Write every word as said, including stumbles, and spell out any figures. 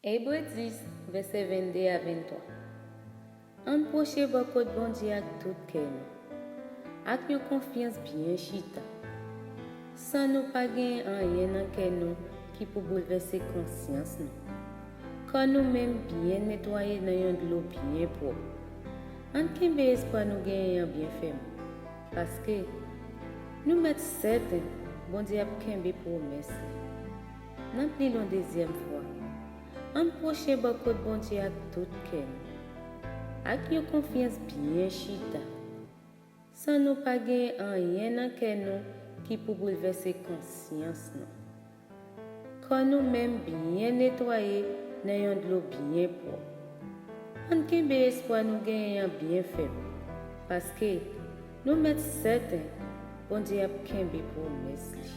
Ebre dis, vèsè venn de a venn twa. Ann pwoche bò kot Bondye ak tout kè nou, ak yon konfyans byen chita, san nou pa gen anyen nan kè nou ki pou boulvèse konsyans nou. Kò nou menm byen netwaye nan yon dlo byen pwòp. Ann kenbe espwa nou genyen an byen fèm, paske nou mèt sèten Bondye ap kenbe pwomès li. N ap li l yon dezyèm fwa. Ann pwoche bò kot Bondye ak tout kè nou, ak yon konfyans byen chita, san nou pa gen anyen nan kè nou ki pou boulvèse konsyans nou. Kò nou menm byen netwaye nan yon dlo byen pwòp. Ann kenbe espwa nou genyen an byen fèm, paske nou mèt sèten Bondye ap kenbe pwomès li.